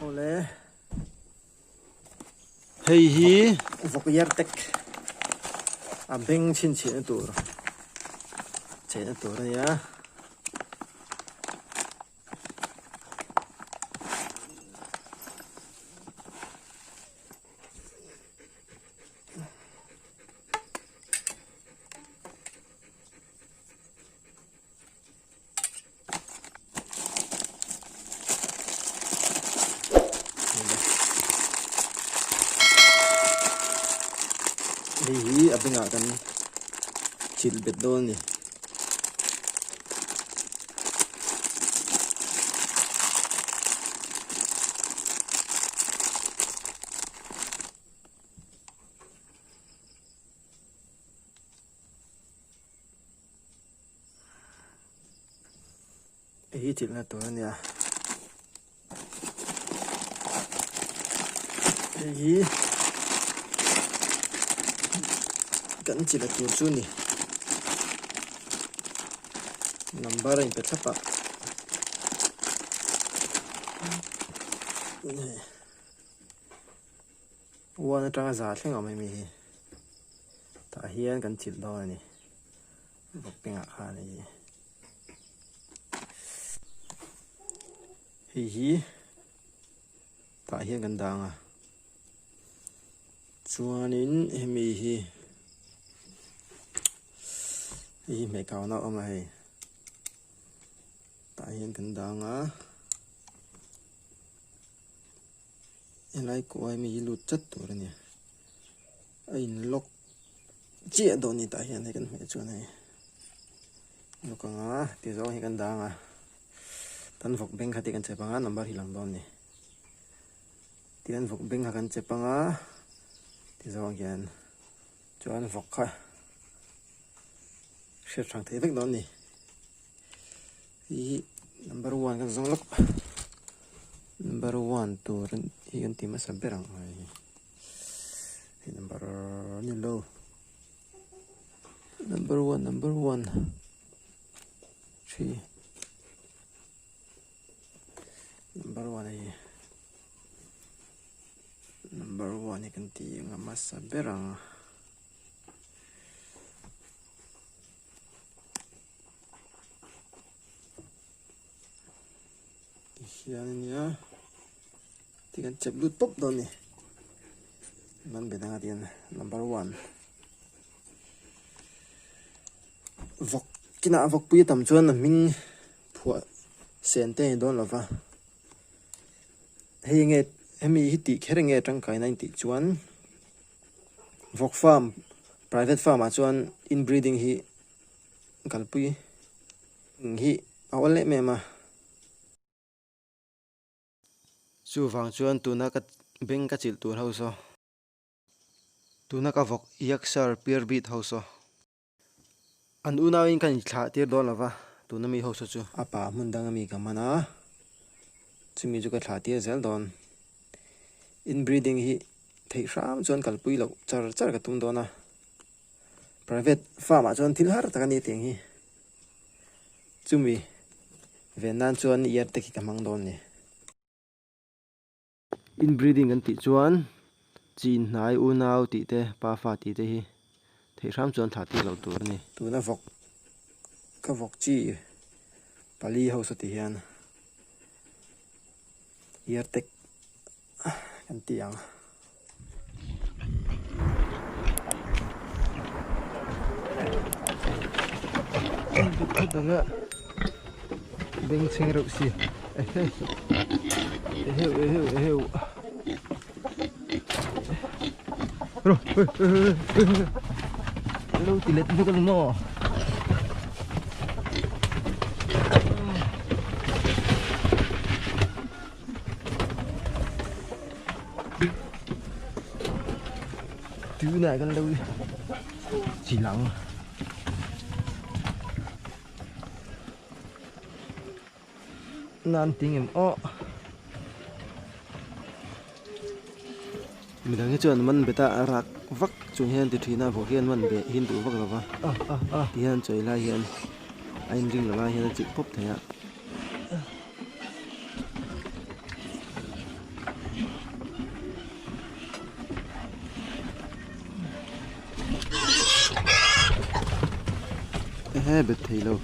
Awle. Hei hi vawk yer tek a beng chhinchhiahna tur chehna tur a nia. Hei hi a bengah kan chilh bet dawn a ni. Hei hi chilhna tur a nia hei hi kan chilhna tur chu a ni number a inpe thlap a one atanga za thleng a awm a mi hi tah hian kan chilh dawn a ni. Vawk pengah khan hei hei hi tah hian kan dang a chuanin hemi hi hei hi hmeh kauna a awm a hei tah hian kan dang a helai kuai mi hi lut chat tur a ni a in lock. Chiah dawn ni tah hian hei kan hmeh chuan hei luk anga ti zawng hi kan dang a kan vawk beng kha tih kan chep anga number hi lang dawn ni tian vawk beng kha kan chep anga ti zawng hian chuan vawk kha hriat hrang thei vek dawn ni hei hi number one kan zawng lawk number one tur hi kan ti hmasa ber ang hei. Hei number ni lo number one number one three number one hei number one hi kan ti ang a hmasa ber ang tihian ania. Ti kan chep lut pawp dawn ni. Man be danga tian number one. Vawk kinah vawk pui tam chuan a hming phuah sen te a ni dawn lova. Hei nge hemi hi tih kher nge tangkaina in tih chuan vawk farm private farm ah chuan inbreeding hi kalpui hi a awl em em a. Chuvang chuan tuna ka beng ka chilh tur ho saw. Tuna ka vawk Yorkshire pure breed ho saw. An unauin ka inthlah tir dawn lova tuna mi ho saw chu. A pa hmun danga mi ka man a, chumi chu ka thlah tir zel dawn. Inbreeding hi theih hram chuan kalpui loh char char ka tum dawn a. Private farm ah chuan thil har tak a ni tiang hi. Chumi ven nan chuan ear te khi ka hmang dawn ni. Inbreeding kan tih chuan chin hnai unau tih te pa fa tih te hi theih hram chuan thlah tir loh tur a ni. Tuna vawk ka vawk chi pali ho saw ti hian ear tag kan ti ang. Beng chheng reuh si eheu eheu eheu ro lo ti let vek a maw. Tunah kan lo chilang nan ting em aw midang hi chuan man bet a a rak vak chung hian ti thin a vawk hian man beh hi an duh vak lo va ti hian chawi lai hian a inring lo lai hian a chilh pawp thei a. He bet thei lo.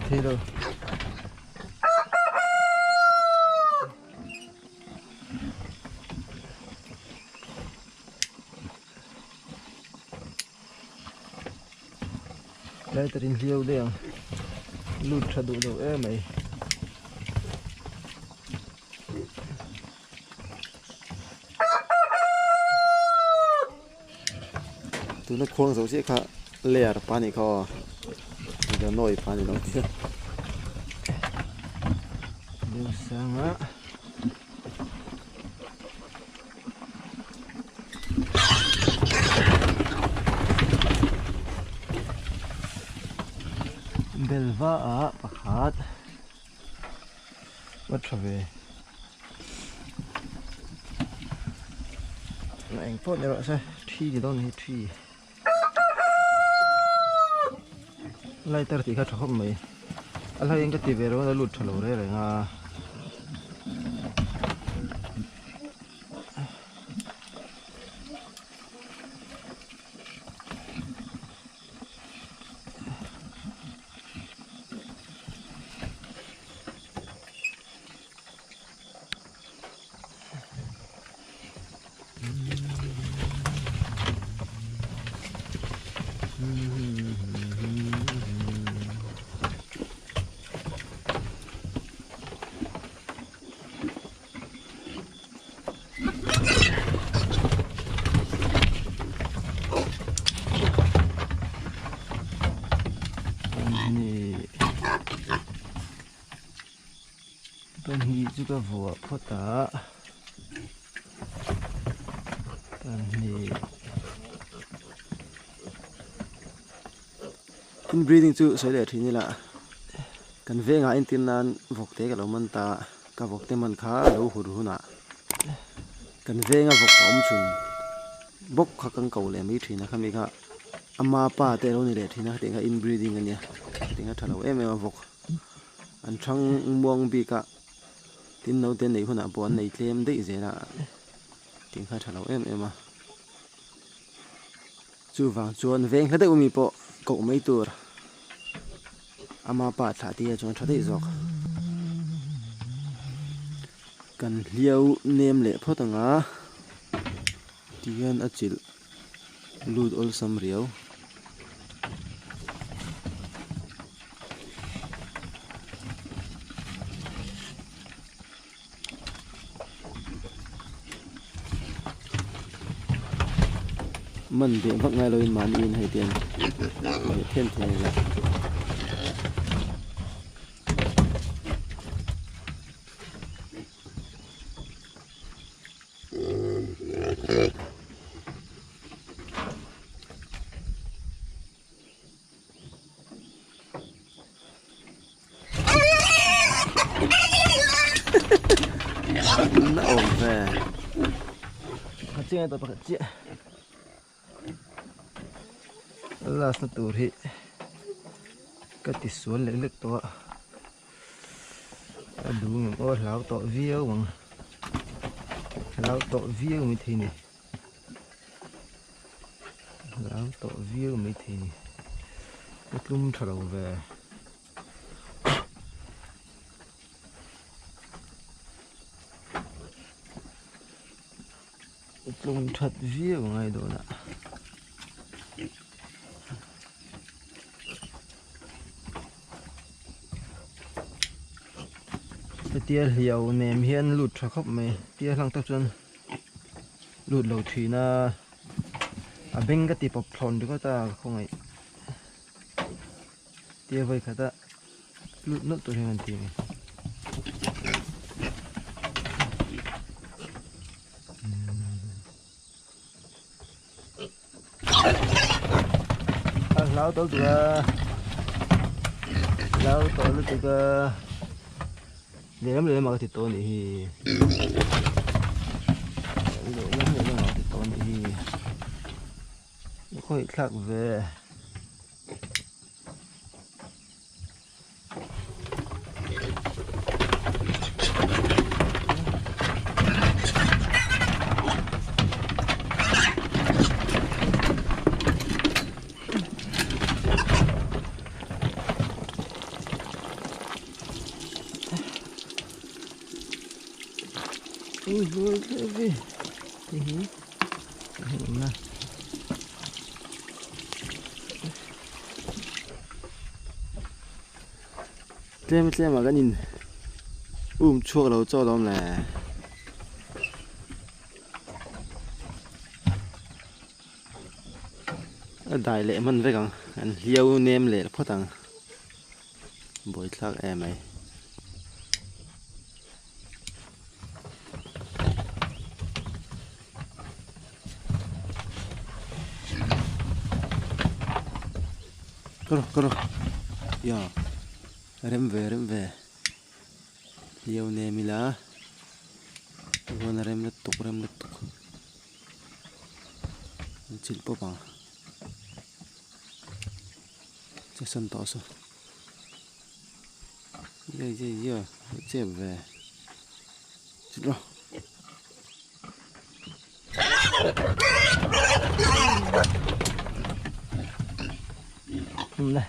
Thei lo. Lighter in hliau daih ang lut tha duh lo em mai. Tuna khuang zo chiah kha layer pa nih kha aw Ganoy pa ni lo tia deuh sang a. Belva ah pakhat va tha ve a eng pawh ni rawh se thi ni dawn hi thi lighter tih kha tha khawp mai a hlaiin ka ti ve rawh a lut tha lo reng reng a. Pahnih chu ka vuah phawt a pahnih inbreeding chu sawi leh thin ila kan vengah entir nan vawk te ka lo man ta ka vawk te man kha a lo hur hunah kan venga vawk a awm chhun bawk kha kan ko leh mai thin a khami kha ama pa te a lo ni leh thin a hetiang kha inbreeding a nia hetiang kha tha lo em em a vawk an thang muang bik a tin naute an neih hunah pawh an nei tlem daih zel a hetiang kha tha lo em em a. Chuvang chuan veng hla deuh ami pawh koh mai tur ama pa thlah tir chuan tha daih zawk. Kan hliau nem leh phawt ang a tihian a chilh lut awlsam riau. Man beh vak ngai loin mahni in hei tiang leh then thei a ni. Na awm ve. Pakhat chiah tawh pakhat chiah. Last na tur hi ka ti sual lek lek tawh a. A duh ngam aw hlau tawh viau ang. Hlau tawh viau mai thei ni. Hlau tawh viau mai thei ni. Ka tlum tha lo ve. Ka tlum that viau ngai dawn a. Hetia hliau nem hian lut tha khawp mai. Tia hlang tak chuan lut lo thin a a beng ka ti pawp thlawn ringawt a ka khawngaih tia vawi khat a lut nawlh tur hian an ti a ni. A hlau tawh lutuk a hlau tawh lutuk a lehlam lehlam ah ka ti tawh anih hi lehlam lehlam ah ka ti tawh anih hi. Khawi thlak ve. Tlem tlem ah kan in um chhuak lo chaw lawm le. A dai leh hman vek ang an hliau nem leh phawt ang buaithlak em mai. Kawr kawr ya rem ve rem ve hliau nem ila chuan a rem lutuk rem lutuk an chilh pawp ang che sawn tawh saw. Ye ye ye chep ve chilh rawh. Le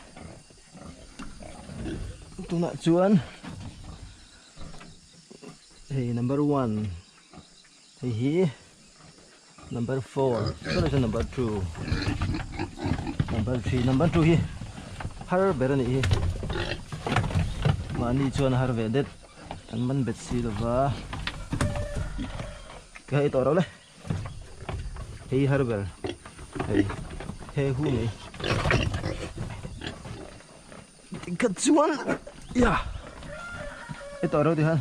tunah chuan hei number 1 hei hi number 4 tunah chuan number 2 number 3 number 2 hi har ber a nih hi mahni chuan a har ve det an man bet si lova ka hei tawh reuh le hei har ber hei he hu mai tikhat chuan ya hei tawh reuh tikhan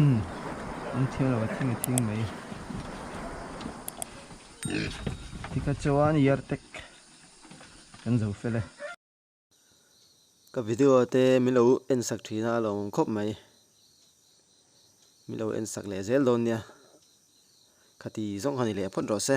um an thiam lo a thing a thing mai tikhat chuan yartek kan zo fel e. Ka video te min lo en sak thin a a lawmawm khawp mai. Min lo en sak leh zel dawn nia. Khati zawng kha ni leh phawt rawh se.